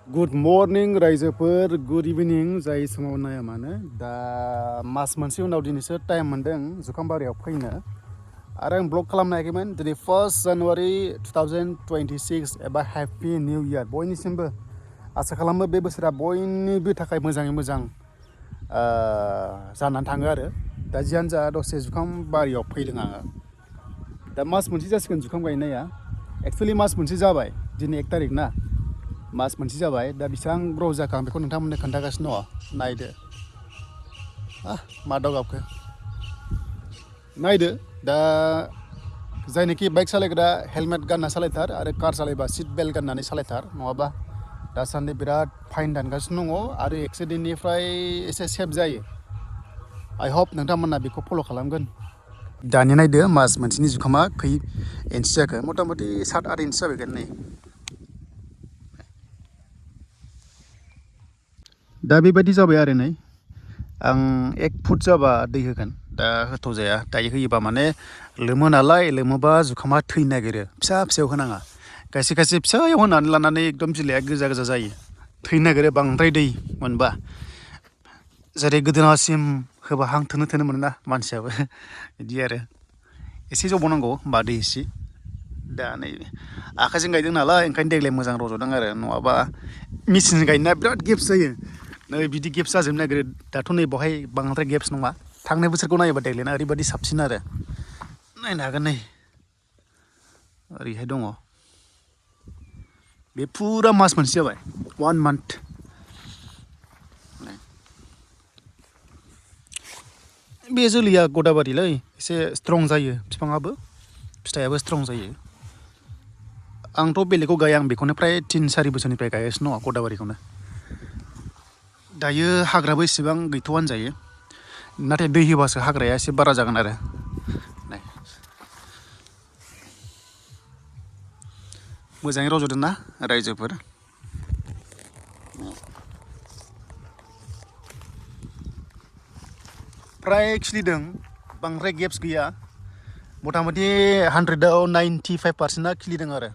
good morning रायजोफोर good इभिनिं जाय समाव नाया मानो दा मास मोनसे उनाव दिनैसो टाइम मोनदों जुखाम बारियाव फैनो आरो आं ब्लग खालामनो हायाखैमोन दिनै 1 जानुवारि 2026 एबा हेपि निउ इयार बयनिसिमबो आसा खालामो बे बोसोरा बयनिबो थाखाय मोजाङै मोजां जानानै थाङो आरो दा जियानो जा दसे जुखाम बारियाव फैदों आङो दा मास मोनसे जासिगोन जुखाम गायनाया एक्सुवेलि मास मोनसे जाबाय दिनै 1 तारिख ना मास मोनसे जाबाय दा बेसेबां ग्र' जाखो आं बेखौ नोंथांमोननो खोन्थागासिनो दङ नायदो मा दाउ गाबखो नायदो दा जायनाखि बाइक सालायग्रा हेलमेट गानना सालायथार आरो कार सालायबा सिट बेल्ट गाननानै सालायथार नङाबा दासान्दि बिराद फाइन दानगासिनो दङ आरो एक्सिडेन्टनिफ्राय एसे सेफ जायो आइ हप नोंथांमोना बेखौ फल' खालामगोन दानि नायदो मास मोनसेनि जुखामा खै इन्सि जाखो मथा मथि 7-8 इन्सि जाबायगोन नै दा बेबायदि जाबाय आरो नै आं 1 फुट जाबा दै होगोन दा होथाव जाया दायो होयोबा माने लोमो नालाय लोमोबा जुखामा थैनो नागिरो फिसा फिसायाव होनाङा खायसे खायसे फिसायाव होनानै लानानै एकदम बिलाइया गोजा गोजा जायो थैनो नागिरो बांद्राय दै मोनबा जेरै गोदोनासिम होबा हां थोनो थोनो मोनोना मानसियाबो बिदि आरो एसे जबावनांगौ होमबा दै एसे दा नै आखाइजों गायदों नालाय ओंखायनो देग्लाय मोजां रज'दों आरो नङाबा मेचिनजों गायनाया बिराद गेप्स जायो नै बिदि गेप्स जाजोबनो नागिरो दाथ' नै बेवहाय बांद्राय गेप्स नङा थांनाय बोसोरखौ नायोबा देग्लायना ओरैबायदि साबसिन आरो नायनो हागोन नै ओरैहाय दङ बे फुरा मास मोनसे जाबाय 1 मान्थ बे जोलैया गदाबारिलै एसे स्ट्रं जायो बिफाङाबो फिथाइयाबो स्ट्रं जायो आंथ' बेलेगखौ गाया आं बेखौनो फ्राय 3-4 बोसोरनिफ्राय गायगासिनो दङ गदाबारिखौनो दायो हाग्राबो इसेबां गैथ'आ होनजायो नाथाय दै होबासो हाग्राया एसे बारा जागोन आरो नाय मोजाङै रज'दों ना रायजोफोर फ्राय खिलिदों बांद्राय गेप्स गैया मथा मथि 100आव 95%आ खिलिदों आरो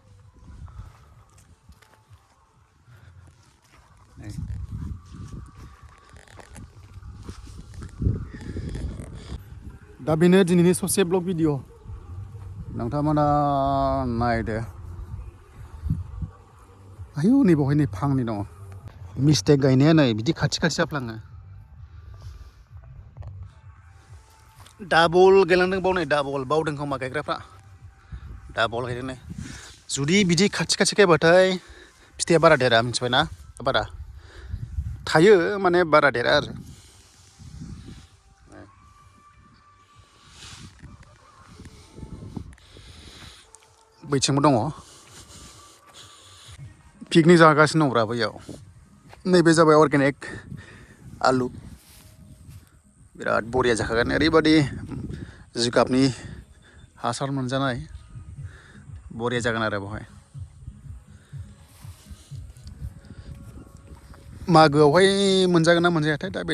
दा बेनो दिनैनि ससे ब्लग भिडिअ नोंथांमोना नायदो आयौ नै बेवहाय नै फांनै दङ मिस्टेक गायनाया नै बिदि खाथि खाथि जाफ्लाङो डाबल गायलांदों बावनाय डाबल बावदों खोमा गायग्राफ्रा डाबल गायदों नै जुदि बिदि खाथि खाथि गायबाथाय फिथाइया बारा देरा मिथिबायना बारा थायो माने बारा देरा आरो बैथिंबो दङ पिकनिक जागासिनो दंब्रा बैयाव नैबे जाबाय अर्गेनिक आलु बिराद बरिया जाखागोन ओरैबायदि जिगाबनि हासार मोनजानाय बरिया जागोन आरो बेवहाय मागोआवहाय मोनजागोन ना मोनजायाथाय दा बे